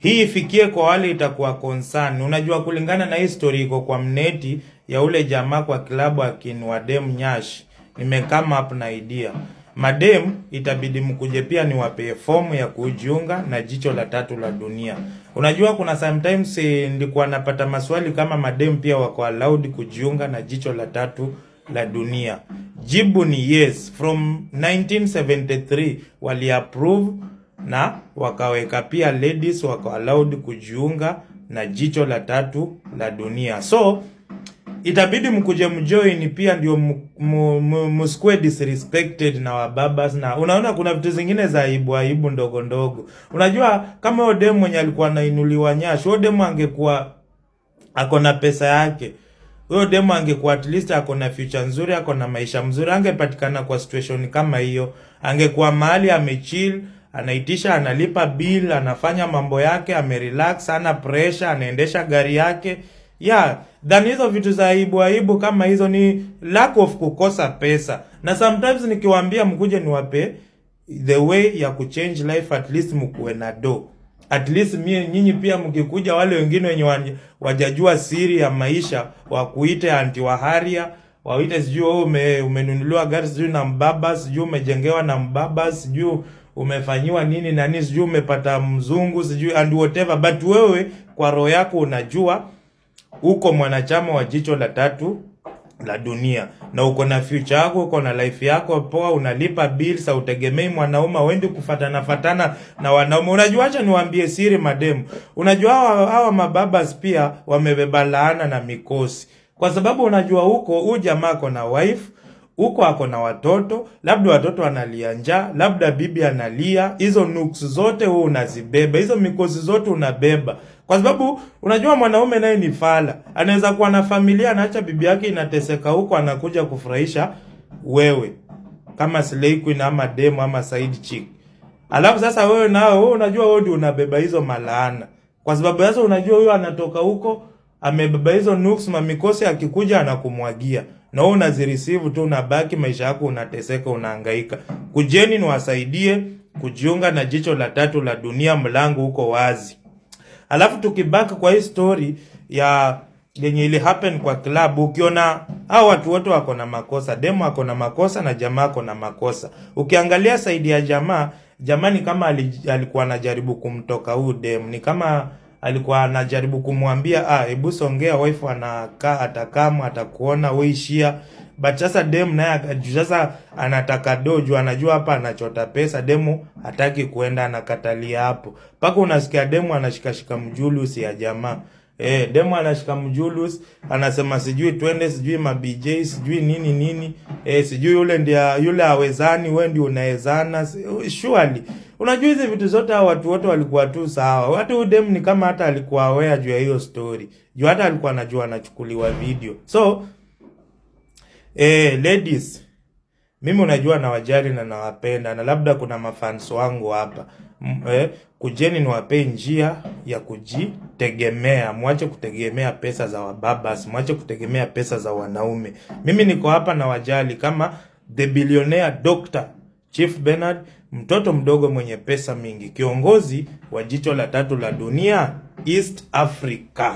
Hii ifikie kwa wale itakuwa concern. Unajua, kulingana na hii story iko kwa mneti ya ule jamaa kwa klabu akinua dem nyash, nime come up na idea. Madem itabidi mkuje pia niwapee fomu ya kujiunga na Jicho la Tatu la Dunia. Unajua kuna sometimes nilikuwa napata maswali kama madem pia wako allowed kujiunga na Jicho la Tatu la Dunia. Jibu ni yes. From 1973 wali approve na wakaweka pia ladies wako allowed kujiunga na Jicho la Tatu la Dunia. So itabidi mkuje mjoin pia ndio msikuwe disrespected na wababas. Na unaona kuna vitu zingine za aibu aibu ndogo ndogo. Unajua kama huyo demu mwenye alikuwa anainuliwa nyash, huyo demu angekuwa ako na pesa yake, huyo demu angekuwa at least ako na future nzuri, ako na maisha mzuri, angepatikana kwa situation kama hiyo. Angekuwa mahali amechill, anaitisha, analipa bill, anafanya mambo yake, amerelax, hana pressure, anaendesha gari yake, yeah, than hizo vitu za aibu aibu kama hizo. Ni lack of kukosa pesa. Na sometimes nikiwaambia mkuje niwape the way ya kuchange life, at least mkuwe na do, at least mie nyinyi pia mkikuja, wale wengine wenye wajajua siri ya maisha wakuite anti waharia, waite sijui wewe umenunuliwa gari sijui na mbaba, sijui umejengewa na mbaba, sijui umefanyiwa nini na nini, sijui umepata mzungu, sijui and whatever, but wewe kwa roho yako unajua uko mwanachama wa Jicho la Tatu la Dunia na uko na future yako, uko na life yako poa, unalipa bills, hautegemei mwanaume, uendi kufatana fatana na wanaume. Unajua, acha niwaambie siri mademu, unajua hawa mababas pia wamebeba laana na mikosi, kwa sababu unajua huko huyu jamaa ako na wife huko, ako na watoto, labda watoto analia njaa, labda bibi analia. Hizo nuks zote wewe unazibeba, hizo mikosi zote unabeba, kwa sababu unajua mwanaume naye ni fala, anaweza kuwa na familia, anaacha bibi yake inateseka huko, anakuja kufurahisha wewe kama slay queen ama demo ama side chick. Alafu sasa wewe nao, wewe unajua wewe ndio unabeba hizo malaana, kwa sababu sasa unajua huyo anatoka huko amebeba hizo nuks mamikosi, akikuja anakumwagia na wewe unazireceive tu, unabaki maisha yako unateseka, unahangaika. Kujeni niwasaidie kujiunga na Jicho la Tatu la Dunia, mlango uko wazi. Alafu tukibaki kwa hii story ya yenye ili happen kwa club, ukiona hao watu wote wako na makosa, demo ako na makosa na jamaa ako na makosa. Ukiangalia side ya jamaa, jamaa ni kama alikuwa anajaribu kumtoka huyu demu, ni kama alikuwa anajaribu kumwambia, "Ah, hebu songea, wife anakaa, atakama atakuona, wewe ishia." But sasa demu naye juu sasa anataka do, juu anajua hapa anachota pesa, demu hataki kuenda, anakatalia hapo mpaka unasikia demu anashikashika mjulus ya jamaa. Demu anashika mjulus, anasema sijui twende, sijui ma BJ, sijui nini nini, sijui yule ndiye yule awezani, wewe ndio unaezana. Surely unajua hizi vitu zote, hao watu wote walikuwa tu sawa. Watu huyu demu ni kama hata alikuwa aware juu ya hiyo story, juu hata alikuwa anajua anachukuliwa video. So ladies, mimi unajua nawajali na nawapenda, na labda kuna mafans wangu hapa. Kujeni niwapee njia ya kujitegemea, mwache kutegemea pesa za wababas, mwache kutegemea pesa za wanaume. Mimi niko hapa na wajali kama the billionaire doctor Chief Bernard, mtoto mdogo mwenye pesa mingi, kiongozi wa Jicho la Tatu la Dunia East Africa.